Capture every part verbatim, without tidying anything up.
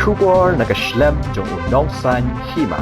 Khubor na ka shlem jong u nongsan hima.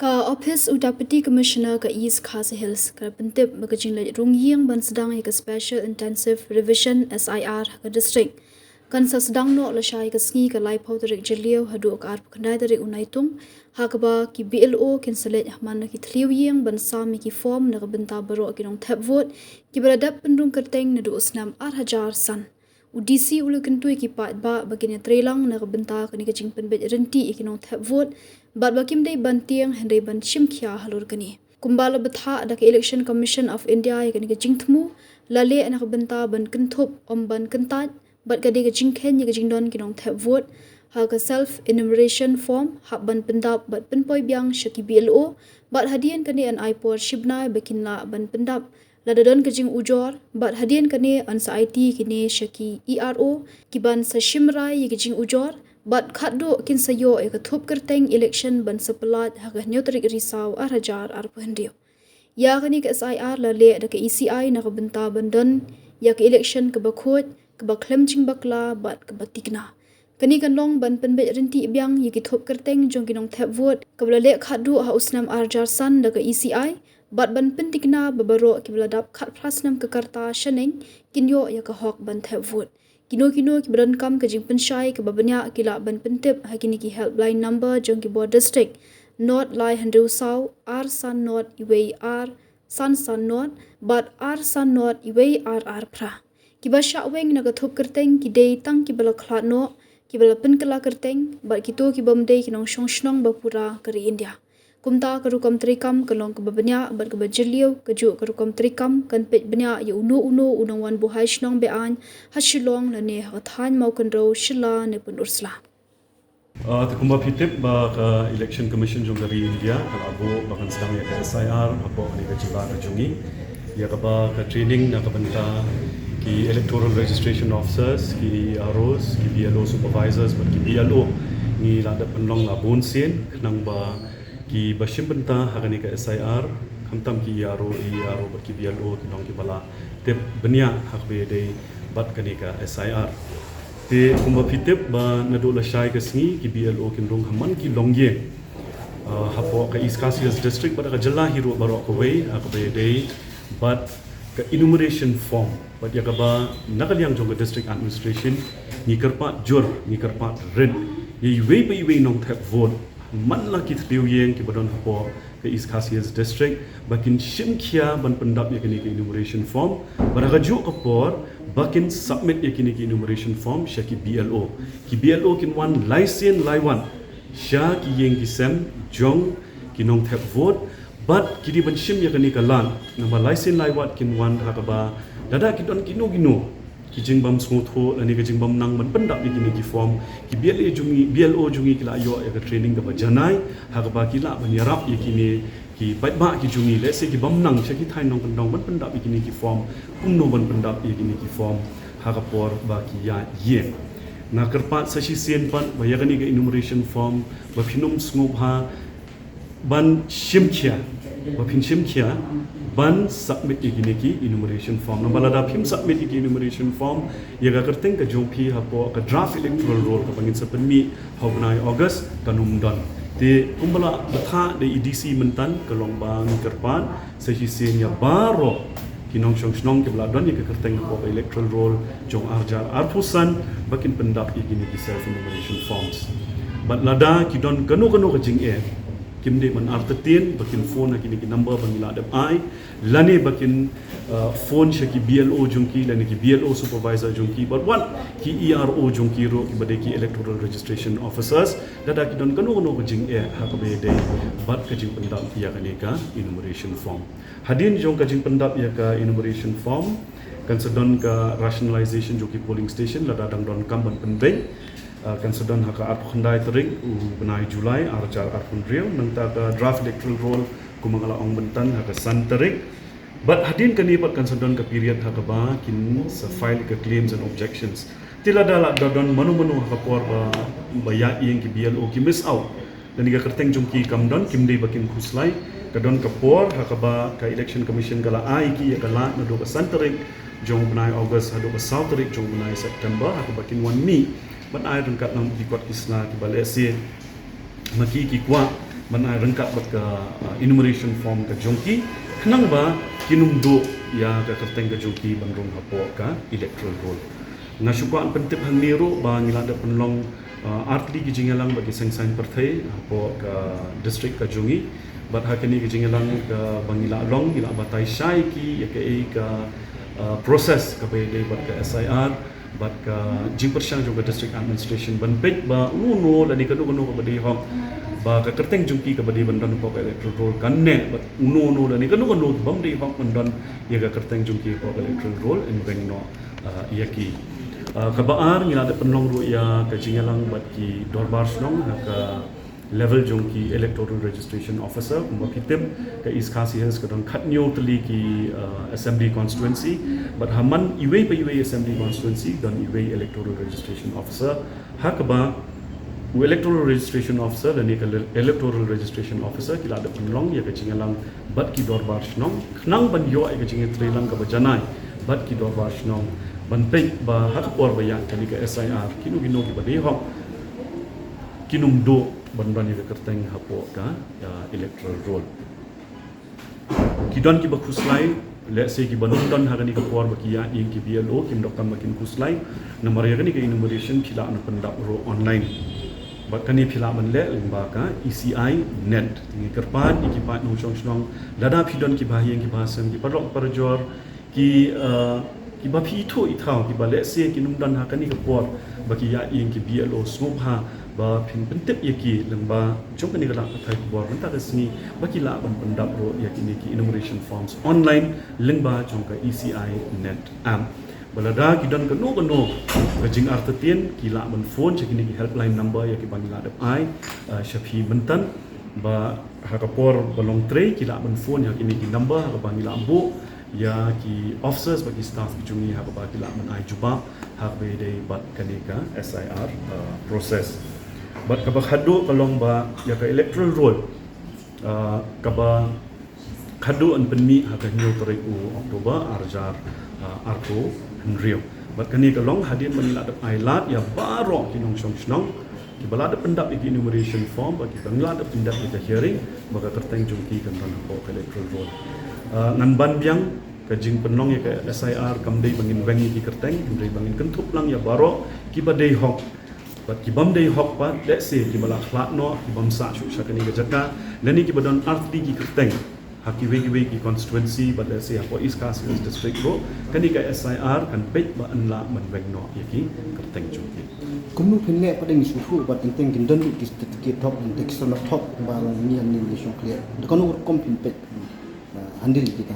Ka Office u Deputy Commissioner ka East Khasi Hills ka la pyntip ba ka jingleit rung ïing ban sdang ïa ka Special Intensive Revision, S I R, ha ka district kan sa sdang noh lashai ka sngi ka laiphew tarik Jylliew haduh ka arphew khyndai tarik u Naitung, ha kaba ki B L O kin sa leit ha man la ki thliew ïing ban sam ïa ki form na ka bynta baroh ki nongthep vote kiba la dep pynrung kyrteng naduh u snem ar hajar san. U D C u la kyntu ïa ki paidbah ba kin ïatreilang na ka bynta kane ka jingpynbeit rynti ïa ki nongthep vote bad ba kim dei ban tieng hynrei ban shim khia halor kane. Kumba la bthah da ka Election Commission of India ïa kane ka jingthmu, la leh na ka bynta ban kynthup ym ban kyntait bad ka dei ka jingkheiñ ïa ka jingdon ki nongthep vote ha ka self enumeration form, hap ban pyndap bad pynpoi biang sha ki B L O bad hadien kane yn ai por shibnai ba kin lah ban pyndap lada don ka jingujor, bad hadien kane yn sa aiti kine sha ki E R O kiban sa shim rai ïa ka jingujor bad khatduh kin sa ïoh ïa ka thup kyrteng election ban sa pyllait ha ka hynñiew tarik Risaw ar hajar arphew hynriew. Ïa kane ka S I R la leh da ka E C I na ka bynta ban don ïa ka election kaba khuid, kaba khlem jingbakla bad kaba tikna. Kane kan long ban pynbeit rynti biang ïa ki thup kyrteng jong ki nongthep vote kaba la leh khatduh ha u snem ar hajar san da ka E C I bad ban pyntikna ba baroh kiba la dap khatphra snem ka rta shaneng kin ïoh ïa ka hok ban thep vote. Kino kino kiba donkam ka jingpynshai kaba bniah ki lah ban pyntip ha kine ki helpline number jong ki bor district: nod lai hynriew saw, ar san nod iwei ar san san nod bad ar san nod iwei ar ar phra. Kiba shah weng na ka thup kyrteng ki dei tang kiba la khlad noh, kiba la pynkylla kyrteng bad kito kibym dei ki nongshong shnong ba pura ka ri India. Kumta ka rukom treikam ka long kaba bniah bad kaba jylliew, kajuh ka rukom treikam kan peit bniah ïa uno uno u nongwan buhai shnong be-aiñ ha Shillong lane ha ka thaiñ Mawkynrew, Shilla ne Pynursla. Ah, te kumba phi tip ba ka Election Commission jong ka ri India ka la buh ba kan sdang ïa ka S I R hapoh kane ka jylla ka jong ngi. Ïa kaba ka training na ka bynta ki Electoral Registration Officers, ki E R Os, ki B L O Supervisors bad ki B L O ngi la dep pynlong la bun sien khnang ba kiba shim bynta ha kane ka S I R, khamtam ki E R O, E R O bad ki B L O ki long kiba la tip bniah ha kaba ïadei bad kane ka S I R. Te kumba phi tip ba naduh lashai ka sngi ki B L O kin rung ha man ki longïing, ah, hapoh ka East Khasi Hills District bad ka jylla hi ruh baroh kawei ha kaba ïadei bad ka enumeration form. Bad ïa kaba na ka liang jong ka District Administration ngi kyrpad jur, ngi kyrpad rit ïa iwei pa iwei nongthep vote man la ki thliew ïing kiba don hapoh ka East Khasi Hills District ba kin shim khia ban pyndap ïa kine ki enumeration form. Bad ha kajuh ka por ba kin submit ïa kine ki enumeration form sha ki B L O. Ki B L O kin wan lai sien lai wat sha ki ïing ki sem jong ki nongthep vote bad ki dei ban shim ïa kane ka lad. Namar lai sien lai wat kin wan ha kaba lada ki don kino kino ki jingbym sngewthuh lane ka jingbymnang ban pyndap ïa kine ki form, ki B L A jong ngi, B L O jong ngi ki la ïoh ïa ka training kaba janai ha kaba ki lah ban ïarap ïa kine ki paidbah ki jong ngi, lehse kibym nang sha ki thaiñ nongkyndong ban pyndap ïa kine ki form, kumno ban pyndap ïa kine ki form ha ka por ba ki ïaid ïing. Nga kyrpad sa shisien pat ba ïa kane ka enumeration form ba phin ym sngewbha ban shim khia, ba phin shim khia ban submit ïa kine ki enumeration form. Namar lada phim submit ïa ki enumeration form, ïa ka kyrteng ka jong phi hapoh ka draft electoral roll kaba ngin sa pynmih ha u bnai August kan ym don. Te kumba la bthah da i D C mynta ka long ba ngi kyrpad sa shisien ïa baroh ki nongshong shnong kiba la don ïa ka kyrteng hapoh ka electoral roll jong ar hajar arphew san ba kin pyndap ïa kine ki self enumeration forms. Bad lada ki don kano kano ka jingeh, kim dei ban artatien ba kin phone ha kine ki number ba ngi la dep ai, lane ba kin, uh, phone sha ki B L O jong ki lane ki B L O supervisor jong ki bad wat ki E R O jong ki ruh kiba dei ki electoral registration officers, lada ki don kano kano ka jingeh ha kaba ïadei bad ka jingpyndap ïa kane ka enumeration form. Hadien jong ka jingpyndap ïa ka enumeration form kan sa don ka rationalization jong ki polling station lada dang donkam ban pynbeit. Ah, kan sa don ha ka arphew khyndai tarik u bnai July ar hajar arphew hynriew, nangta ka draft electoral roll kumba nga la ong mynta ha ka san tarik. Bad hadien kane pat kan sa don ka period ha kaba kin sa file ka claims and objections. Te lada la da don mano mano ha ka por ba, ba ïaid ïing ki B L O ki miss out lane ka kyrteng jong ki kam don, kim dei ba kin khuslai. Ka don ka por ha kaba ka Election Commission ka la ai ki ïa ka lad naduh ka san tarik jong u bnai August haduh ka saw tarik jong u bnai September ha kaba kin wan mih Ban ai ryngkat lang ki kot ki sla kiba lehse ma ki ki kwah ban ai ryngkat bad ka, uh, enumeration form ka jong ki, khnang ba kin ym duh ïa ka kyrteng ka jong ki ban rung hapoh ka electoral roll. Nga shu kwah pyntip hangne ruh ba ngi la dep pynlong, uh, artylli ki jingïalang bad ki seng saiñ pyrthei hapoh ka district ka jong ngi. Bad ha kane ka jingïalang kaba ngi la long, ngi la batai shai ki ïa kaei ka, uh, process kaba ïadei bad ka S I R bad ka jingpyrshang jong ka district administration ban peit ba uno uno lane kano kano kaba dei hok ba ka kyrteng jong ki kaba dei ban don hapoh ka electoral roll kan neh, bad uno uno lane kano kano ki bym dei hok ban don ïa ka kyrteng jong ki hapoh ka electoral roll, yn weng noh, uh, ïa ki. Uh, kaba ar, ngi la dep pynlong ruh ïa ka jingïalang bad ki dorbar shnong ha ka level jong ki electoral registration officer. Kumba phi tip, ka East Khasi Hills ka don khathynñiew tylli ki, uh, assembly constituency, bad ha man iwei pa iwei assembly constituency don iwei electoral registration officer. Ha kaba u electoral registration officer lane ka le-, electoral registration officer ki la dep pynlong ïa ka jingïalang bad ki dorbar shnong khnang ban ïoh ïa ka jingïatreilang kaba janai bad ki dorbar shnong ban peit ba ha ka por ba ïaid kane ka S I R kino kino kiba dei hok kin ym duh ban don ïa ka kyrteng hapoh ka, uh, electoral roll. Ki don kiba khuslai, lehse kiba nym don ha kane ka por ba ki ïaid ïing ki B L O, kim donkam ba kin khuslai. Namar ïa kane ka enumeration phi lah ban pyndap ruh online. Bad kane phi lah ban leh lyngba ka E C I net. Te ngi kyrpad ïa ki paid nongshong shnong, lada phi don kiba ha ïing kiba ha sem, ki paralok parajor, ki, uh, kiba phi ithuh ithaw, kiba lehse kin ym don ha kane ka por ba ki ïaid ïing ki B L O, sngewbha ba phin pyntip ïa ki lyngba jong kane ka lad pathai khubor mynta ka sngi ba ki lah ban pyndap ruh ïa kine ki enumeration forms online lyngba jong ka E C I net app. Ba lada ki don kano kano ka jingartatien, ki lah ban phone sha kine ki helpline number ïa kiba ngi la dep ai, uh, sha phi mynta. Ba ha ka por ba long trei ki lah ban phone ïa kine ki number ha kaba ngi la buh ïa ki officers bad ki staff ki jong ngi ha kaba ki lah ban ai jubab ha kaba ïadei bad kane ka S I R, uh, process. Bad kaba khadduh ka long ba ïa ka electoral roll, uh, kaba khadduh yn pynmih ha ka hynñiew tarik u October ar hajar, uh, arphew hynriew. Bad kane ka long hadien ba ngi la dep ai lad ïa baroh ki nongshong shnong kiba la dep pyndap ïa ki enumeration form, bad kiba la dep pyndap ïa ka hearing, ba ka kyrteng jong ki kan don hapoh ka electoral roll. Uh, ngan ban biang ka jingpynlong ïa ka S I R kam dei ba ngin weng ïa ki kyrteng, kam dei ba ngin kynthup lang ïa baroh kiba dei hok. Bad ki bym dei hok pat, lehse kiba la khlad noh, ki bym sah shuh sha kane ka jaka, lane kiba don artylli ki kyrteng ha kiwei kiwei ki constituency, bad lehse hapoh East Khasi Hills District ruh, kane ka S I R kan peit ba yn lah ban weng noh ïa ki kyrteng jong ki. Kumno phin leh pat, ngi sngewthuh ba teng teng kin don ki certificate thok, teng teng ki syrnod thok ba la ngi, ngi shong khlieh. Da kano rukom phin peit, uh, handle kita?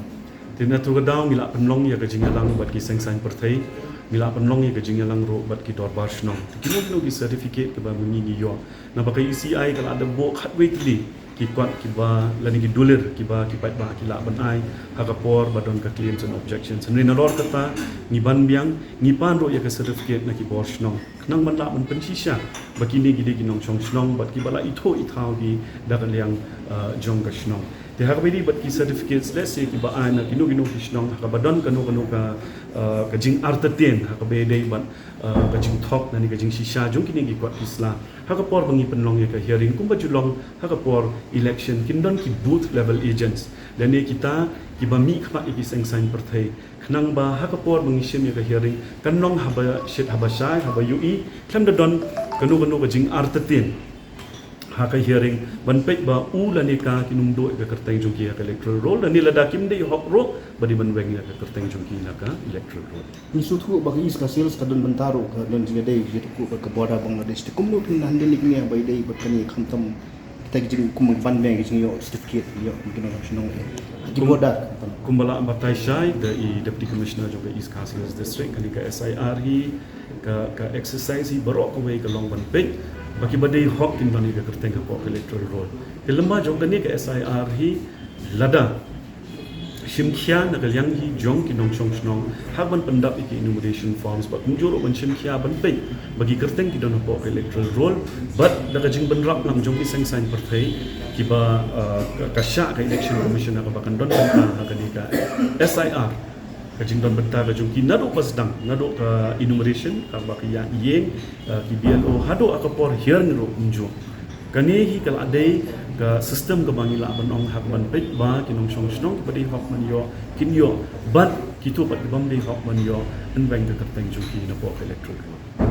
Te na kata ka daw ngi la pynlong ïa ka jingïalang bad ki seng saiñ pyrthei, ngi la pynlong ïa ka jingïalang ruh bad ki dorbar shnong. Te kino kino ki certificate kiba ma ngi ngi ïoh, naba ka E C I ka la dep buh khatwei tylli ki kot kiba lane ki dulir kiba ki paidbah ki lah ban ai ha ka por ba don ka claims and objections. Hynrei nalor kata ngi ban biang, ngi pan ruh ïa ka certificate na ki bor shnong khnang ban lah ban pynshisha ba kine ki dei ki nongshong shnong bad kiba la ithuh ithaw ki da ka liang, uh, jong ka shnong. Te ha kaba ïadei bad ki certificates, lehse kiba ai na kino kino ki shnong, ha kaba don kano kano ka, uh, ka jingartatien ha kaba ïadei bad, uh, ka jingthok lane ka jingshisha jong kine ki kot ki sla, ha ka por ba ngi pynlong ïa ka hearing kumba ju long ha ka por election, kin don ki booth level agents lane kita kiba mihkhmat ïa ki seng saiñ pyrthei, khnang ba ha ka por ba ngi shim ïa ka hearing kan long haba shit haba shai, haba ïohi, khlem da don kano kano ka jingartatien ha ka hearing ban peit ba u lane ka kin ym duh ïa ka kyrteng jong ki ha ka electoral roll, lane lada kim dei hok ruh ba dei ban weng ïa ka kyrteng jong ki na ka electoral roll. Ngi sngewthuh ba ka East Khasi Hills ka don bynta ruh ka don jingïadei jingïathuhkhruh bad ka border Bangladesh. Te kumno phin handle ïa kine ba ïadei bad kane, khamtam kita ki jing, kum ban biang ki jingïoh certificate, ïoh ki nongshong shnong, eh, ki border. Kumba la batai shai da i Deputy Commissioner jong ka East Khasi Hills District, kane ka S I R hi ka, ka exercise hi baroh kawei ka long ban peit ba kiba dei hok kin don ïa ka kyrteng hapoh ka electoral roll. Te lyngba jong kane ka S I R hi, lada shim khia na ka liang hi jong ki nongshong shnong ha ban pyndap ïa ki enumeration forms, bad kumjuh ruh ban shim khia ban peit ba ki kyrteng ki don hapoh ka electoral roll, bad da ka jingbynrap lang jong ki seng saiñ pyrthei kiba, uh, ka, ka shah ka Election Commission ha kaba kan don bynta ha kane ka S I R, Ka jingdon bynta ka jong ki naduh ba sdang, naduh ka enumeration, kaba ki ïa ïeng, eh, ki B L O, haduh ka por hearing ruh kumjuh. Kane hi ka la dei ka system kaba ngi lah ban ong ha kaban peit ba ki nongshong shnong kiba dei hok ban ïoh, kin ïoh, bad kito pat kibym dei hok ban ïoh, yn weng ka kyrteng jong ki napoh ka electorate.